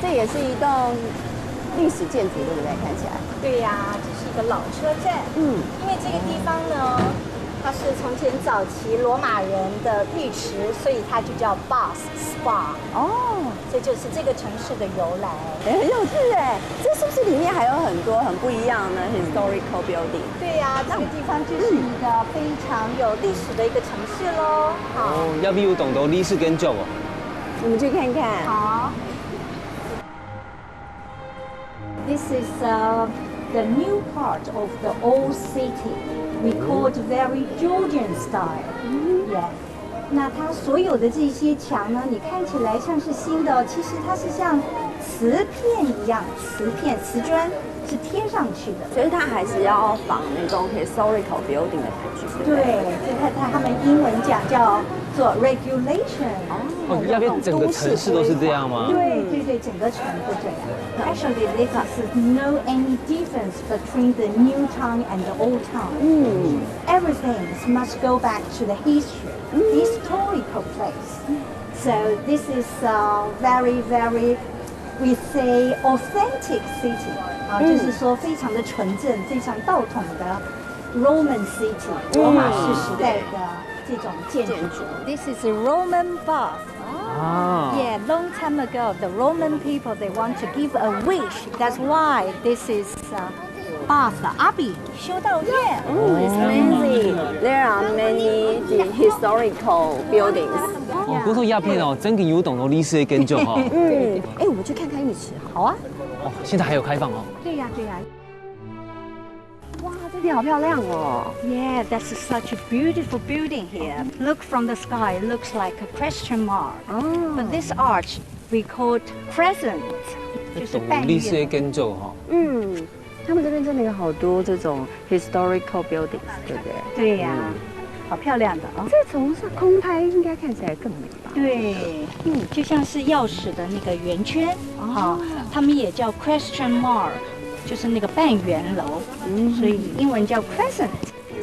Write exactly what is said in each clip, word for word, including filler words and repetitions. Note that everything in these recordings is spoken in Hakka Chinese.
这也是一栋历史建筑，对不对？看起来。对呀，这是一个老车站。嗯，因为这个地方呢，它是从前早期罗马人的浴池，所以它就叫 Bath Spa，哦，这就是这个城市的由来。哎，很有趣哎。这是不是里面还有很多很不一样的 historical building？对呀，这个地方就是一个非常有历史的一个城市喽。好，哦，入邊有當多歷史建築哦。我们去看看。好。This is uh, the new part of the old city. We call it very Georgian style. Yeah. 那它所有的这些墙呢，你看起来像是新的，其实它是像瓷片一样，瓷片、瓷砖是贴上去的。所以它还是要仿那种 historical building 的感觉，对不对，对？这它它他们英文讲叫做 regulation。哦，那边整个城市都是这样吗？对对对，整个城都这样。Actually, this is no any difference between the new town and the old town. 嗯， Everything must go back to the history, historical place. So this is a very, very, we say authentic city. 啊，就是说非常的纯正，非常道统的 Roman city，罗马式时代的这种建筑。This is a Roman bath. 啊， Yeah, long time ago, the Roman people, they want to give a wish. That's why this is uh, bath, abbey, 修道院。 Oh, it's amazing. There are many the historical buildings. 哦，不过这片哦，真个有当多历史的建筑哈。嗯，哎，我们去看看浴池好了。好啊。哦，现在还有开放哦。对呀、对呀、哇，这里好漂亮哦。 Yeah, that's such a beautiful building here. Look from the sky, it looks like a question mark. 哦 But this arch we call crescent，就是半历史的月。建筑哈。嗯，他们这边真的有好多这种 historical buildings，对不对？对呀、好漂亮的啊、这从上空拍应该看起来更美吧？对，嗯，就像是钥匙的那个圆圈啊、他们也叫 question mark，就是那个半圆楼，所以英文叫 crescent。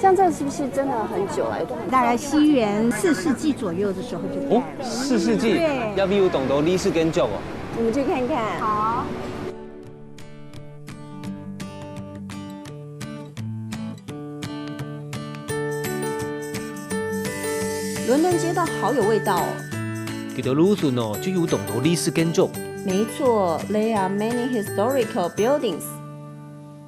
像这个是不是真的很久了？大概西元四世纪左右的时候就盖哦了。，四世纪，对入邊有当多历史建筑哦。我们去看看。好。伦敦街道好有味道哦。佢到路途呢，就有当多历史建筑。没错，there are many historical buildings。